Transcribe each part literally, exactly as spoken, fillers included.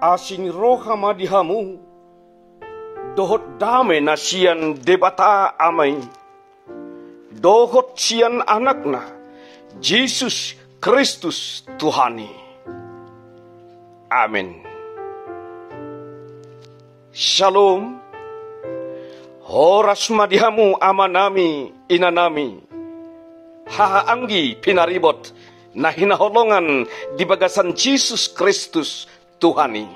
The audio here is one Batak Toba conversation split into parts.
Asi ni roha ma di hamu, dohot dame na sian Debata Ama i, dohot sian Anakna, Jesus Kristus Tuhan i. Amen. Shalom. Horas ma di hamu amanami, inanami, hahaanggi pinaribot na hinaholongan di bagasan Jesus Kristus Tuhan i.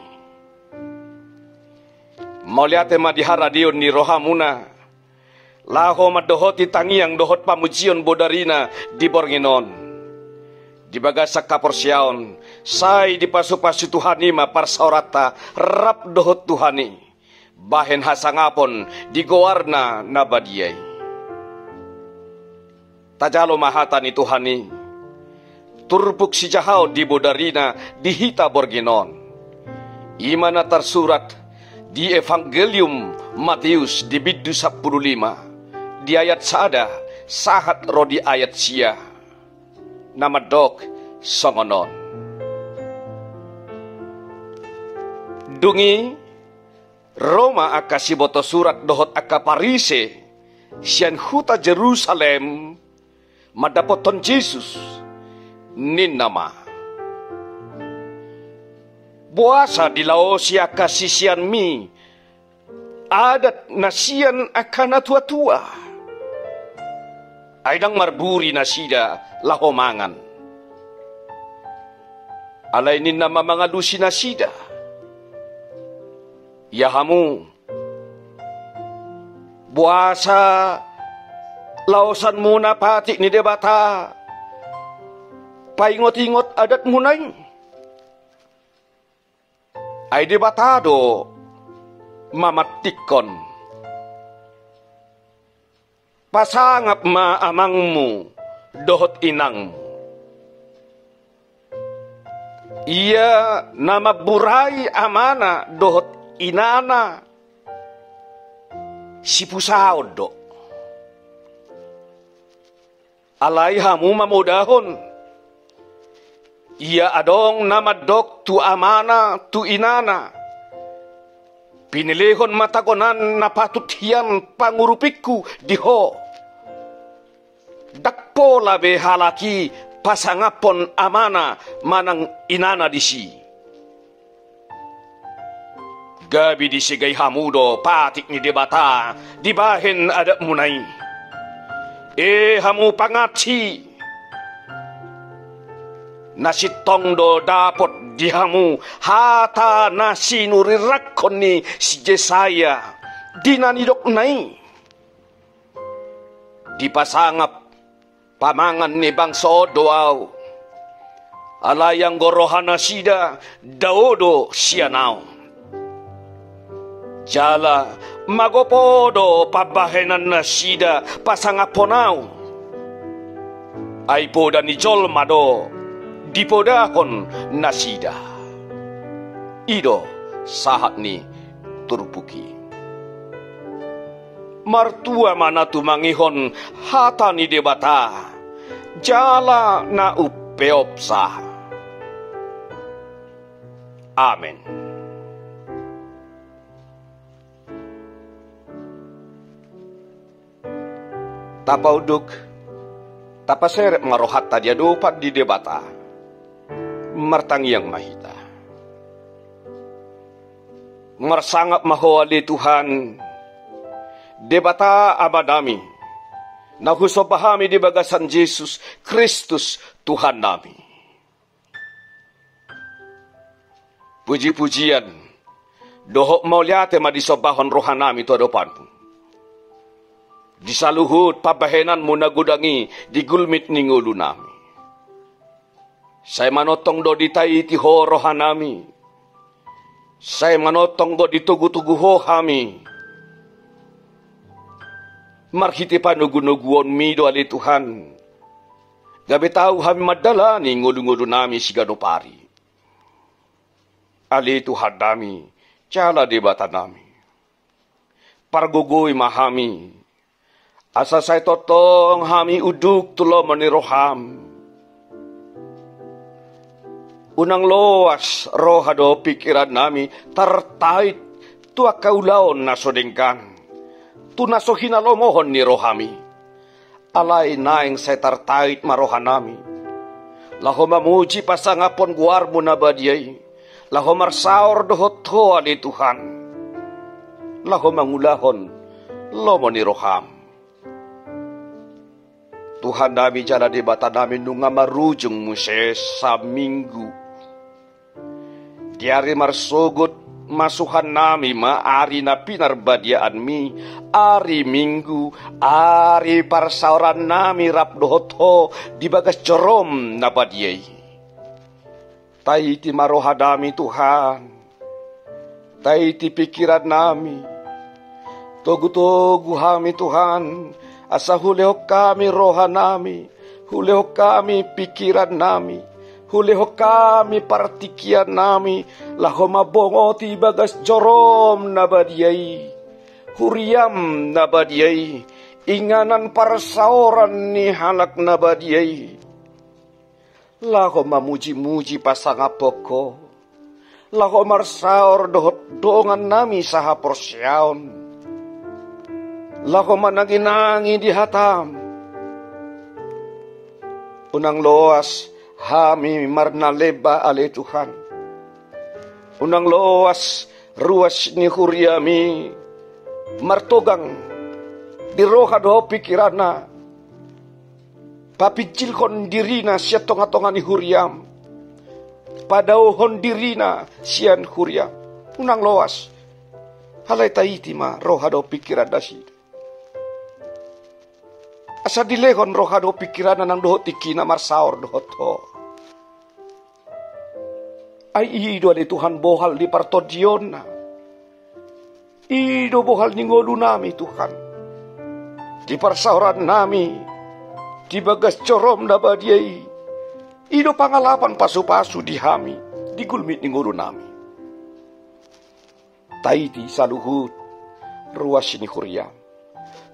Mauliate ma di haradeon ni rohamuna, laho mandohoti tangiang dohot pamujion bodarina di borngin on. Di bagasan haporseaon, sai dipasupasu Tuhan i ma parsaoranta rap dohot Tuhan i, bahen hasangapon di goarna na badia i. Tajalo ma hata ni Tuhan i, turpuk sijahaon di bodarina di hita borngin on. I ma na tarsurat di Evangelium Mateus di bindu sampulu lima, di ayat sada sahat ro di ayat sia, na mandok songon on. Dung i, ro ma angka sibotosurat dohot angka Parise sian huta Jerusalem mandapothon Jesus, ninna ma: Boasa dilaosi angka siseanmi adat na sian angka natuatua, ai ndang marburi nasida laho mangan? Alai ninna ma mangalusi nasida: Ia hamu, boasa laosanmuna patik ni Debata paingotingot adatmuna i? Ai Debata do mamantikkon. Pasangap ma amangmu dohot inangmu. Ia na mamburai amana dohot inana, sipusaon do. Alai hamu mamodahon. Ia adong na mandok tu amana, tu inana: Pinilehon ma tagonan na patut hian pangurupingku di ho. Ndang pola be halak i pasangaphon amana manang inana disi. Gabe disegai hamu do patik ni Debata dibahen adatmuna i. E hamu pangansi, na sintong do dapot di hamu hata na sinurirangkon ni si Jesaya di na nidokna i: Dipasangap pamangan ni bangso on do Ahu, alai anggo rohanasida dao do sian Ahu. Jala magopo do pambahenannasida pasangaphon Ahu, ai poda ni jolma do dipodahon nasida. I do sahat ni turpuk i. Martua ma na tumangihon hata ni Debata jala na umpeopsa. Amen. Tapaunduk, tapaserep ma rohanta di adopan ni Debata. Martangiang ma hita. Marsangap ma Ho ale Tuhan, Debata Amanami, na husomba hami di bagasan Jesus Kristus Tuhannami. Pujipujian dohot mauliate ma disombahon rohanami tu adopanmu di saluhut pambahenanmu na godang i di gulmit ni ngolunami. Sai manongtong do ditaiti Ho rohanami. Sai manongtong do ditogutogu Ho hami. Marhite panogunoguonmi do ale Tuhan, gabe tau hami mandalani ngolungolunami siganup ari. Ale Tuhannami jala Debatanami, pargogoi ma hami, asa sai tongtong hami unduk tu lomo ni roham. Unang loas roha dohot pingkirannami tartait tu angka ulaon na so denggan, tu na so hinalomohon ni rohami. Alai naeng sai tartait ma rohanami, laho mamuji pasangaphon goarmu na badia i, laho marsaor dohot Ho ale Tuhan, laho mangulahon lomo ni roham. Tuhannami jala Debatanami, nunga marujung muse saminggu. Di ari marsogot masuhannami ma ari na pinarbadiaanmi, ari Minggu, ari parsaorannami rap dohot Ho di bagas jorom na badia i. Taiti ma rohanami Tuhan, taiti pingkirannami. Togu-togu hami Tuhan, asa hulehon hami rohanami, hulehon hami pingkirannami, hulehon hami partingkiannami, laho mambongoti bagas jorom na badia i, huriam na badia i, inganan parsaoran ni halak na badia i, laho mamuji-muji pasangaphon Ho, laho marsaor dohot dongannami sahaporseaon, laho manangi-nangi di hatam. Unang loas hami marnalemba ale Tuhan. Unang loas ruas ni huriami martogang di roha dohot pingkiranna, papinjilhon dirina sian tonga-tonga ni huriam, padaohon dirina sian huriam. Unang loas. Alai taiti ma roha dohot pingkiran nasida, asa dilehon roha dohot pingkiranna nang dohot tingkina marsaor dohot Ho. Ai i do ale Tuhan bohal ni partondionna. I do bohal ni ngolunami Tuhan. Di parsaorannami di bagas jorom na badia i, i do pangalapan pasu-pasu di hami di gulmit ni ngolunami. Taiti saluhut ruas ni huriam.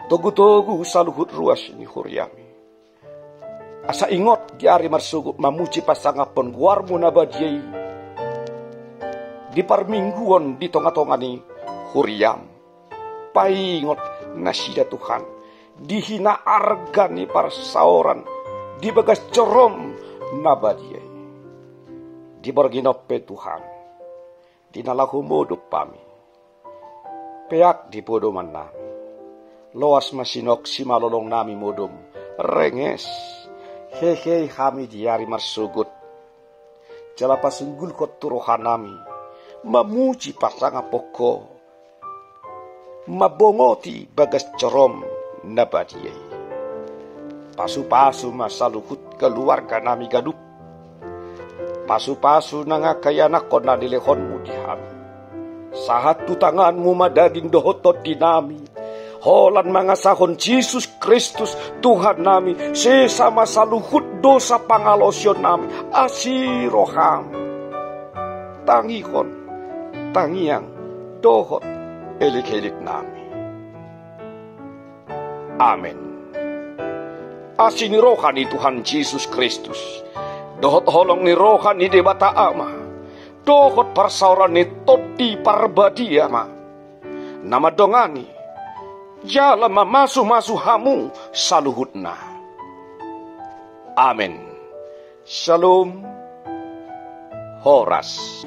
Togu-togu saluhut ruas ni huriami. Asa ingot di ari marsogot mamuji pasangaphon goarmu na badia i di parmingguon di tonga-tonga ni huriam. Paingot nasida Tuhan di hinaarga ni parsaoran di bagas jorom na badia i. Di borngin on pe Tuhan, di na laho modom hami, peak di podomannami. Loas ma sinok simalolongnami modom, renges, hehe hami di ari marsogot. Jala pasunggulhon tu rohanami mamuji pasangaphon Ho, mambongoti bagas jorom na badia i. Pasu-pasu ma saluhut keluarganami ganup. Pasu-pasu nang angka ianakhon na nilehonmu di hami. Sahat tu tanganmu ma daging dohot tondinami, holan mangasahon Jesus Kristus Tuhannami, sesa ma saluhut dosa pangalaosionnami. Asi roham, tangihon tangiang dohot elek-eleknami. Amen. Asi ni roha ni Tuhan Jesus Kristus, dohot holong ni roha ni Debata Ama, dohot parsaoran ni Tondi Parbadia ma na mandongani jala mamasu-masu hamu saluhutna. Amen. Shalom. Horas.